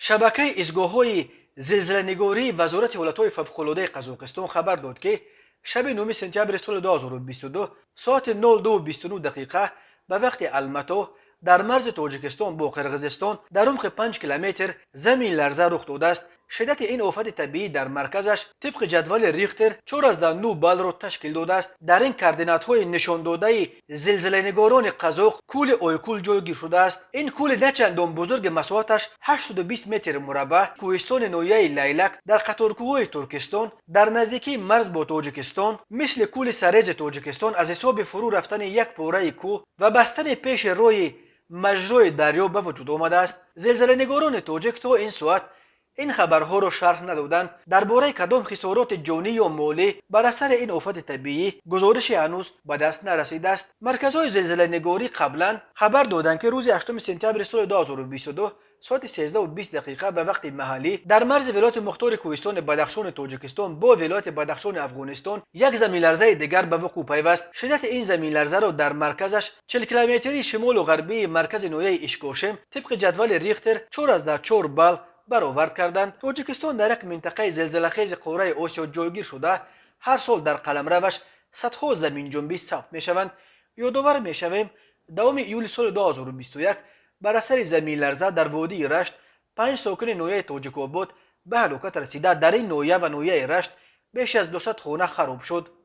Шабакаи истгоҳҳои зилзиланигории Вазорати ҳолатҳои фавқулодаи Қазоқистон хабар дод, ки шаби 9 сентябри соли 2022 соати 02:29 дақиқа ба вақти Алмато дар марзи Тоҷикистон бо Қирғизистон дар умқи 5 километр заминларза рух додааст. Шиддати ин офати табиӣ дар марказаш тибқи ҷадвали Рихтер 4,9 баллро ташкил додааст. Дар ин координатҳои нишондодаи зилзиланигорони қазоқ кӯли Ойкул ҷойгир шудааст. Ин кӯли начандон бузурги масоҳаташ 820 метри мураббаъ кӯҳистони ноҳияи Лайлак дар қаторкӯҳҳои Туркистон дар наздикии марз бо Тоҷикистон, мисли кӯли Сарези Тоҷикистон, аз ҳисоби фурӯ рафтани як пораи кӯҳ ва бастани пеши роҳи маҷрои дарё ба вуҷуд омадааст. Зилзиланигорони тоҷик то ин соат ин хабарҳоро шарҳ надоданд. Дар бораи кадом хисороти ҷонӣ ё молӣ бар асари ин офати табиӣ гузорише ҳанӯз ба даст нарасидааст. Марказҳои зилзиланигорӣ қаблан хабар доданд, ки рӯзи 8 сентябри соли 2022 соати 13:20 дақиқа ба вақти маҳаллӣ дар марзи Вилояти Мухтори Кӯҳистони Бадахшони Тоҷикистон бо Вилояти Бадахшони Афғонистон як заминларзаи дигар ба вуқӯъ пайваст. Шиддати ин заминларзаро дар марказаш 40 километрии шимолу ғарбии маркази ноҳияи Ишкошим тибқи ҷадвали Рихтер 4,4 балл баровард карданд. Тоҷикистон дар як минтақаи зилзилахези қораи Осиё ҷойгир шуда, ҳар сол дар қаламраваш садҳо заминҷунбӣ сабт мешаванд. Ёдовар мешавем, 10 июли соли 2021 бар асари заминларза дар водии Рашт панҷ сокини ноҳияи Тоҷикобод ба ҳалокат расида, дар ин ноҳия ва ноҳияи Рашт беш аз 200 хона хароб шуд.